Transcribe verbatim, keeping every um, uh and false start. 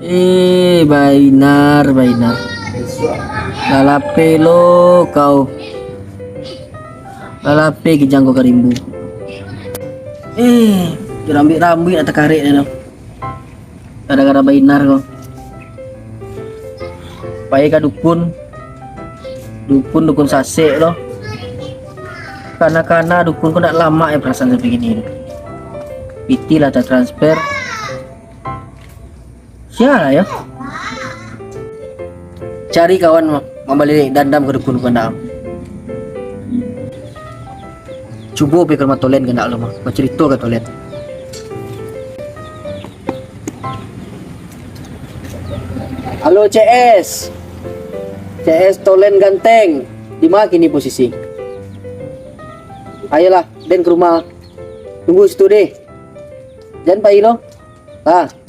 Eh, Bainar, Bainar. Lah lapeh lo kau. Lah lapeh kijang kau ka rimbo. Eh, jo rambuik-rambuik nak takarek dah tu. Gara-gara Bainar ko. Pai ka dukun. Dukun, dukun sasek lo. Kana-kana dukun ko ndak lamak yo parasaan sampai kini tu. Pitih lah tatransfer. Sia lah yo. Cari kawan ma-, mambaliak dandam ka dukun ko ndak. Cubo pai ka rumah Tolen kandak lo mah, bacarito ka Tolen. Halo C S. C S Tolen ganteng. Di ma kini posisi? Ayolah, den ka rumah. Tunggu situ deh. Jan pai lo. Ha.